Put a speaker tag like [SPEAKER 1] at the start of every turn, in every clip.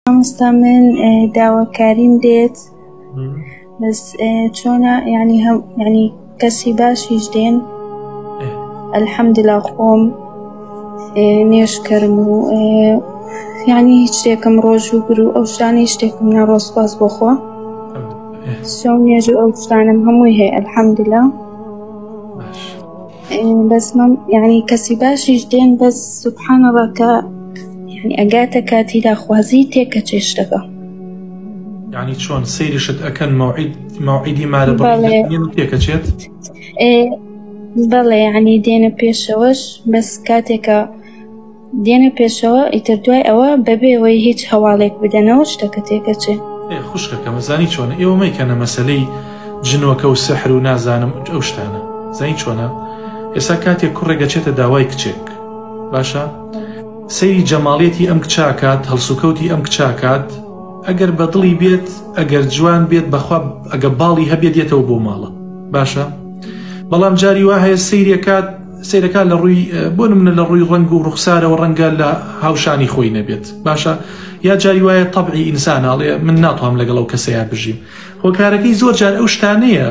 [SPEAKER 1] مامۆستا من داواکاریم دێت بەس چۆنە یعنی هەم یعنی کەسی باشیش دێن الحەمدلله خۆم نوێژکەرم و یعنی هیچ شتێکم ڕۆژ و گر و ئەو شتانەی شتێکم ناڕۆ سپاس بۆ خوا شەو نوێژ و ئەو شتانم هەمووی هەیە الحەمدلله بەس مەم یعنی کەسی باشیش دێن بەس سبحان الله کە یعنی ئەگاتە کاتی داخوازی تێکەچێ شتەکە
[SPEAKER 2] یعنی چۆن سەیریشت ئەکەن مەوعید مەوعیدی مارە بڕین تێکەچێت
[SPEAKER 1] بەڵێ یعنی دێنە پێشەوەش بەس کاتێکە دێنە پێشەوە ئیتر دوای ئەوە بەبێ ئەوەی هیچ هەواڵێک بدەنەوە شتەکە تێکەچێ.
[SPEAKER 2] ئێ خوشکەکەم زانی چۆنە ئێوە مەیکەنە مەسەلەی جنۆکە و سحر و نازانم ئەو شتانە زانی چۆنە ئێستا کاتێک کوڕێک ئەچێتە داوای کچێک باشە سەیری جەماڵیەتی ئەم کچاکات هەڵسوکەوتی ئەم کچاکات ئەگەر بەدڵی بێت ئەگەر جوان بێت بەخوا ئەگە باڵی هەبێت دێتەوە بۆ ماڵە باشە بەڵام جاری وا هەیە سەیرەکات سەیرەکە لە ڕووی بۆ نمونە لە ڕووی ڕەنگ و ڕوخسارەوە ڕەنگە لە هاوشانی خۆی نەبێت باشە یا جاری وایە تەبعی ئینسان ئەڵێ من ناتوانم لەگەڵ ئەو کەسەیا بژیم هۆکارەکەی زۆر جار ئەو شتانەیە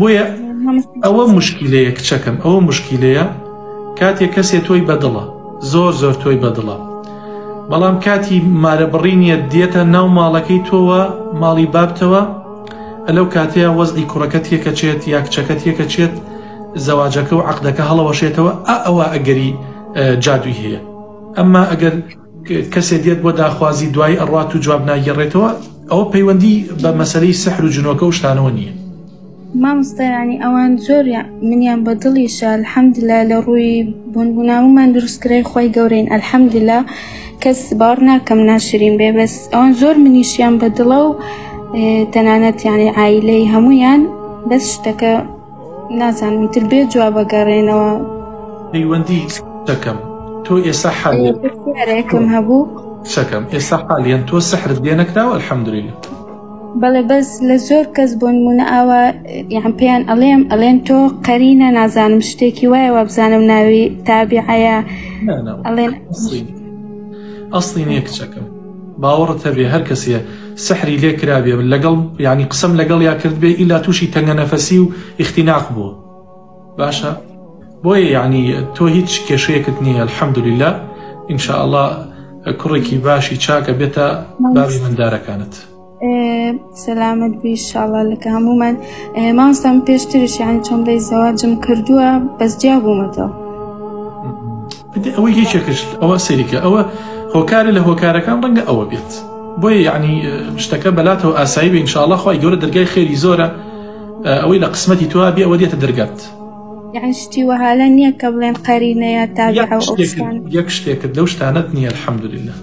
[SPEAKER 2] بۆیە ئەوە مشکیلەیە کچەکەم ئەوە مشکیلەیە کاتێک کەسێ تۆی بەدڵە زۆر زۆر تۆی بەدڵە بەڵام کاتی مارە بڕینیە دێتە ناو ماڵەکەی تۆوە ماڵی بابتەوە لەو کاتەیە وەزعی کوڕەکە تێکەچێت یا کچەکە تێکەچێت زەواجەکە و عەقدەکە هەڵەوەشێتەوە ئا ئەوە ئەگەری جادووی هەیە ئەمما ئەگەر کەسێ دێت بۆ داخوازی دوایی ئەڕات و جواب ناگەڕێتەوە ئەوە پەیوەندی بە مەسەلەی سەحر و جنۆکە و شتانەوە نییە.
[SPEAKER 1] مامۆستا یانی ئەوان زۆر منیان بە دڵیشە الحمدلله لە ڕووی بوون بووناومان دروستکرای خۆی گەورەین الحمدلله کەس باوەڕ ناکەم ناشرین بێ بەس ئەوان زۆر منیشیان بە دڵە و تەنانەت یانی عایلەی هەمویان بەس شتەکە نازانم ئیتر بێ جواب ئەگەڕێنەوە.
[SPEAKER 2] پەیوەندی دەکەم تۆ ئێستا حالیەن
[SPEAKER 1] پرسیارێکم هەبوو
[SPEAKER 2] شەکەم ئێستا حالیەن تۆ سحرت لێ نەکراوە الحمدلله
[SPEAKER 1] بەڵێ بەس لە زۆر کەس بۆ نمونە ئاوا یان پێیان ئەڵێم ئەڵێن تۆ قەرینە نازانم شتێکی وایە وابزانم ناوی تابعەیە ئەڵێن
[SPEAKER 2] ئەسڵی نییە کچەکەم باوەڕت هەبێ هەر کەسێ سحری لێ کرابێ لەگەڵ یعنی قسەم لەگەڵ یا کرد بێ ئیلا تووشی تەنگە نەفەسی و ئیختیناق بووە باشە بۆیە یعنی تۆ هیچ کێشەیەکت نییە الحەمدللە ان شاء الله کوڕێکی باشی چاکە بێتە بابی مندارەکانت.
[SPEAKER 1] سەلامەت بی شاڵە لەکە هەمومان مامۆستا من پێشتریش یعنی چۆن بڵێی زەواجم کردووە بەس جیا بوومەتەوە
[SPEAKER 2] ئەوە یەکێکش ئەوە سەیرکە ئەوە هۆکارە لە هۆکارەکان ڕەنگە ئەوە بێت بۆیە یعنی شتەکە بەلاتەوە ئاسایی بێ ئینشاءڵڵا خوای گەورە دەرگای خێری زۆرە ئەوەی لە قسمەتی تۆ بێ ئەوە دێتە دەرگات
[SPEAKER 1] یعنی شتی وەهالە نییە کە بڵێن قەرینە یا تابعە و ئەو شتانە.
[SPEAKER 2] یەک شتێکت لەو شتانەت نییە الحمدلله.